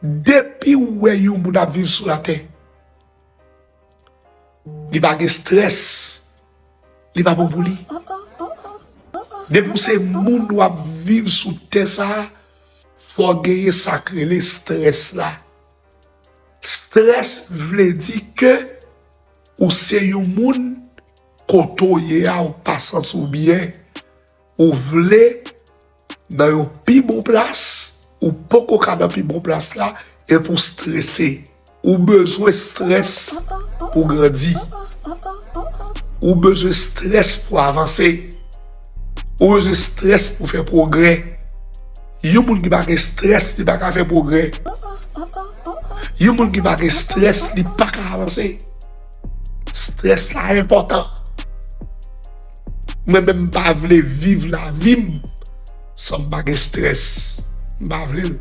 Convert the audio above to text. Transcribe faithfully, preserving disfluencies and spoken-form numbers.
Depi w wè yon moun ap viv sou latè, li pa gen strès, li pa bon pou li. Depi w se moun w ap viv sou tè sa a, fò w genyen sa k rele strès la. Strès vle di ke ou se yon moun kote w ye a, ou pa santi w byen, ou vle nan yon pi bon plas, ou poko ka nan pi bon plas la, epi w strese. Ou bezwen strès pou grandi. Ou bezwen strès pou avanse. Ou bezwen strès pou fè pwogrè. Yon moun ki pa gen strès, li pa ka fè pwogrè. Yon moun ki pa gen strès, li pa ka avanse. Strès la enpòtan. Mwen menm, m pa vle viv lavi m san m pa gen strès. M pa vle l.